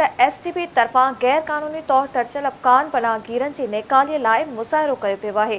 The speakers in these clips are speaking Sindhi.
ته ايس ٽي پي طرفان غير قانوني طور ترسيل افغان پناهگيرن جي نيڪالي لاء مظاهرو ڪيو ويو آهي،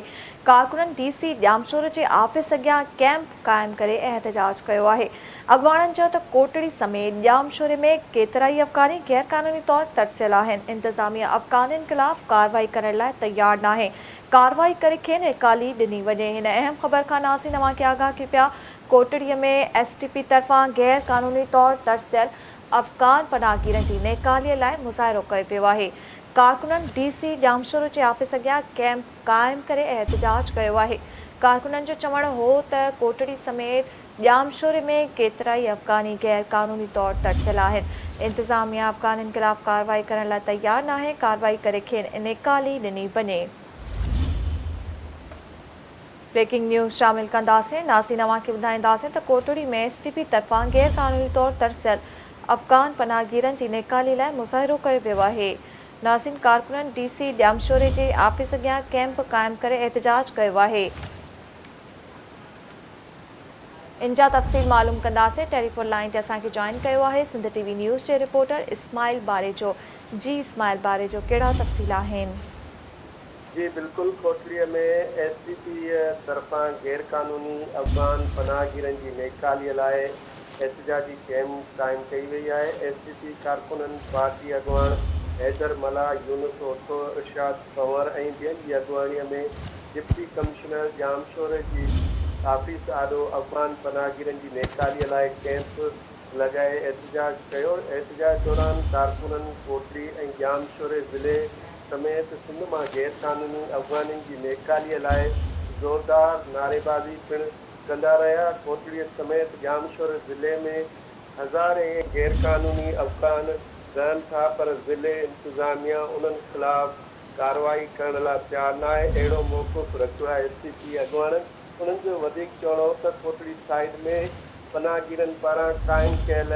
ڪارڪنن ڊي سي ڄامشورو جي آفيس اڳيان ڪئمپ قائم ڪري احتجاج ڪيو آهي، اڳواڻن چيو ته ڪوٽڙي سميت ڄامشوري ۾ ڪيترائي افغاني غير قانوني طور ترسيل آهن، انتظاميه افغانين خلاف ڪارروائي ڪرڻ لاء تيار ناهي، ڪارروائي ڪري کين نيڪالي ڏني وڃي، هن اهم خبر کان ناظرين اوهان کي آگاهه ڪيون پيا، ڪوٽڙي ۾ ايس ٽي پي طرفان غير قانوني طور ترسيل افغان پناهگيرن جي نيڪالي لاء مظاهرو ڪيو ويو آهي، ڪارڪنن ڊي سي ڄامشورو جي آفيس اڳيان ڪئمپ قائم ڪري احتجاج ڪيو آهي، ڪارڪنن جو چوڻ هو ته ڪوٽڙي سميت ڄامشوري ۾ ڪيترائي افغاني غير قانوني طور ترسيل آهن، انتظاميا افغانين خلاف ڪارروائي ڪرڻ لاء تيار ناهي، ڪارروائي ڪري کين نيڪالي ڏني وڃي. بريڪنگ نيوز شامل ڪنداسين، ناظرين اوهان کي ٻڌائينداسين ته ڪوٽڙي ۾ ايس ٽي پي طرفان غير قانوني طور ترسيل افغان پناهگيرن جي نيڪالي لاء مظاهرو ڪيو ويو آهي، ناظرين ڪارڪنن ڊي سي ڄامشوري جي آفيس اڳيان ڪئمپ قائم ڪري احتجاج ڪيو آهي. ان جا تفصيل معلوم ڪنداسين، ٽيليفون لائين تي اسان کي جوائن ڪيو آهي سنڌ ٽي وي نيوز جي رپورٽر اسماعيل باريجو جي اسماعيل باريجو ڪهڙا تفصيل آهن. جي بلڪل ڪوٽڙي ۾ ايس ٽي پي طرفان غيرقانوني افغان پناهگيرن جي نيڪالي لاء احتجاجي ڪئمپ قائم ڪئي وئي آهي، ايس ٽي پي ڪارڪنن پارٽي اڳواڻ حيدر ملاح، يونس اوٺو، ارشاد ڪنور ۽ ٻين جي اڳواڻي ۾ ڊپٽي ڪمشنر ڄامشوري جي آفيس آڏو افغان پناهگيرن جي نيڪالي لاء ڪئمپ لڳائي احتجاج ڪيو، احتجاج دوران ڪارڪنن ڪوٽڙي ۽ ڄامشوري ضلعي سميت سنڌ مان غيرقانوني افغانين جي نيڪاليء لاء زوردار نعريبازي پڻ ڪندا رهيا، ڪوٽڙي سميت ڄامشوري ضلعي ۾ هزارين غيرقانوني افغان رهن ٿا پر ضلعي انتظاميا انهن خلاف ڪارروائي ڪرڻ لاء تيار ناهي، اهڙو موقف رکيو آهي ايس ٽي پي اڳواڻن، انهن جو وڌيڪ چوڻ هو ته ڪوٽڙي سائيڊ ۾ پناهگيرن پاران قائم ڪيل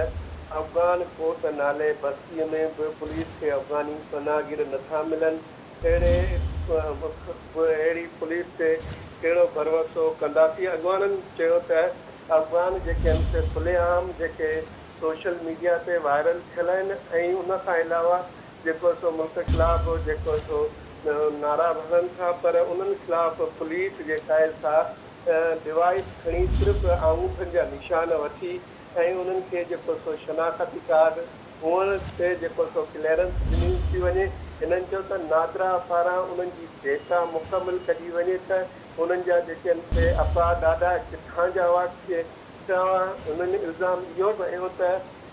افغان ڪوٽ نالي بستيء ۾ به پوليس کي افغاني پناهگير نٿا ملن، اهڙي به اهڙي پوليس تي ڪهڙو ڀروسو ڪنداسين، اڳواڻن چيو ته افغان جيڪي آهن سي کلي عام جيڪي سوشل ميڊيا تي وائرل ٿيل آهن ۽ ان کان علاوه جيڪو سو ملڪ خلاف جيڪو سو نعرا به هڻن ٿا پر انهن خلاف پوليس جيڪا آهي سا ڊوائيس کڻي صرف آڱوٺن جا نشان وٺي ۽ انهن کي جيڪو سو شناختي ڪارڊ هئڻ تي جيڪو سو ڪليئرنس ڏني ٿي وڃي. هنن چيو ته نادرا پاران انهن جي ڊيٽا مڪمل ڪڍي وڃي ته انهن جا جيڪي آهن سي ابا ڏاڏا ڪٿان جا هئا ڪٿان هئا. هنن الزام اهو به هنيو ته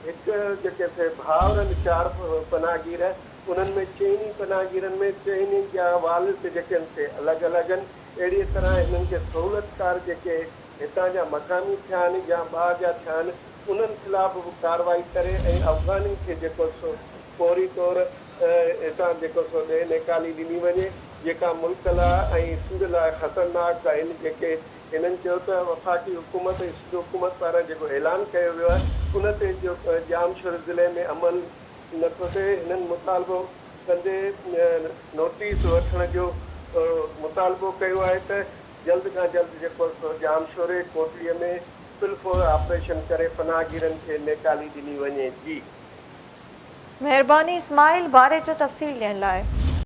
هڪ جيڪي سي ڀائرن چار پناهگير انهن ۾ چئني پناهگيرن ۾ چئني جا والد جيڪي آهن سي الڳ الڳ آهن. اهڙيء طرح هنن کي سهولتڪار جيڪي هتان جا مقامي ٿيا آهن يا ٻاهر جا ٿيا آهن انهن خلاف به ڪارروائي ڪري ۽ افغانين کي جيڪو سو فوري طور هتان جيڪو سو ڏيهه نيڪالي ڏني وڃي جيڪا ملڪ لاء ۽ سنڌ لاء خطرناڪ آهن جيڪي هنن چيو ته وفاقي حڪومت ۽ سنڌ حڪومت پاران جيڪو اعلان ڪيو ويو آهي ان تي ڄامشوري ضلعي ۾ عمل نٿو ٿئي هنن مطالبو ڪندي نوٽيس وٺڻ جو مطالبو ڪيو آهي ته جلد کان جلد جيڪو سو ڄامشوري ڪوٽڙي ۾ فل فور آپريشن ڪري پناهگيرن کي نيڪالي ڏني وڃي جي. مهرباني اسماعيل باري جو تفصيل ڏيڻ لاء.